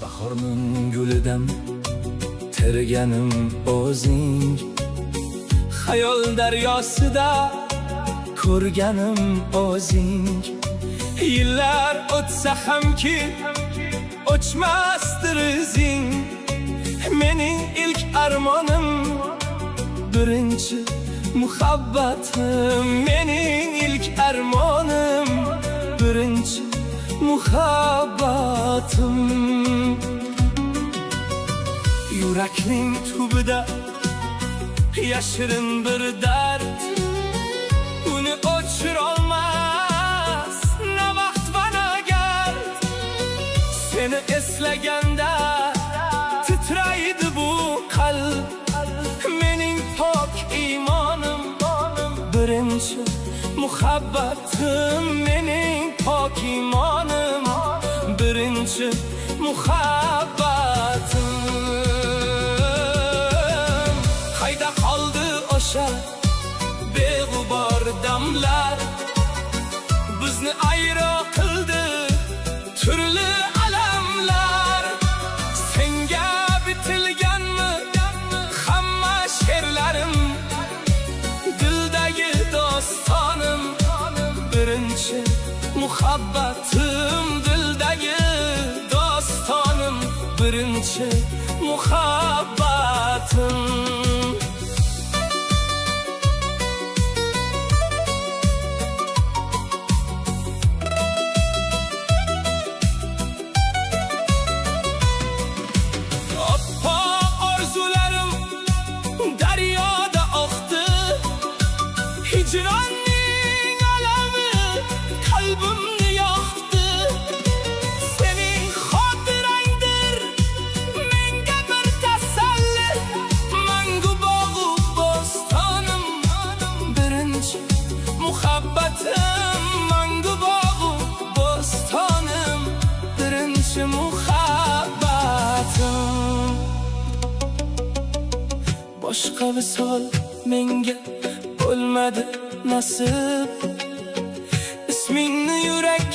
Bahorning gulidan terganim o'zing, xayol daryosida ko'rganim o'zing. Yillar o'tsa hamki o'chmasdir izing. Mening ilk armonim, birinchi muhabbatim. Mening ilk armonim, birinchi muhabbatim. Yurakning tubida yashirin bir dard, uni o'chirolmas na vaqt va na gard. Seni eslaganda titraydi bu qalb. Mening pok iymonim, birinchi muhabbatim. Mening pok iymonim, birinchi muhabbatim. Qayda qoldi o'sha beg'ubor damlar, bizni ayro qildi turli alamlar. Senga bitilganmi hamma she'rlarim, dildagi dostonim, birinchi muhabbatim. Dildagi dostonim, birinchi muhabbatim. Oppoq orzularim daryoda oqdi, hijronning alami qalbimni yoqdi. Sening xotirangdir menga bir tasalli, mangu bog'u bo'stonim, birinchi muhabbatim. Mangu bog'u bo'stonim, birinchi muhabbatim. Boshqa visol menga bo'lmadi nasib, ismingni yurak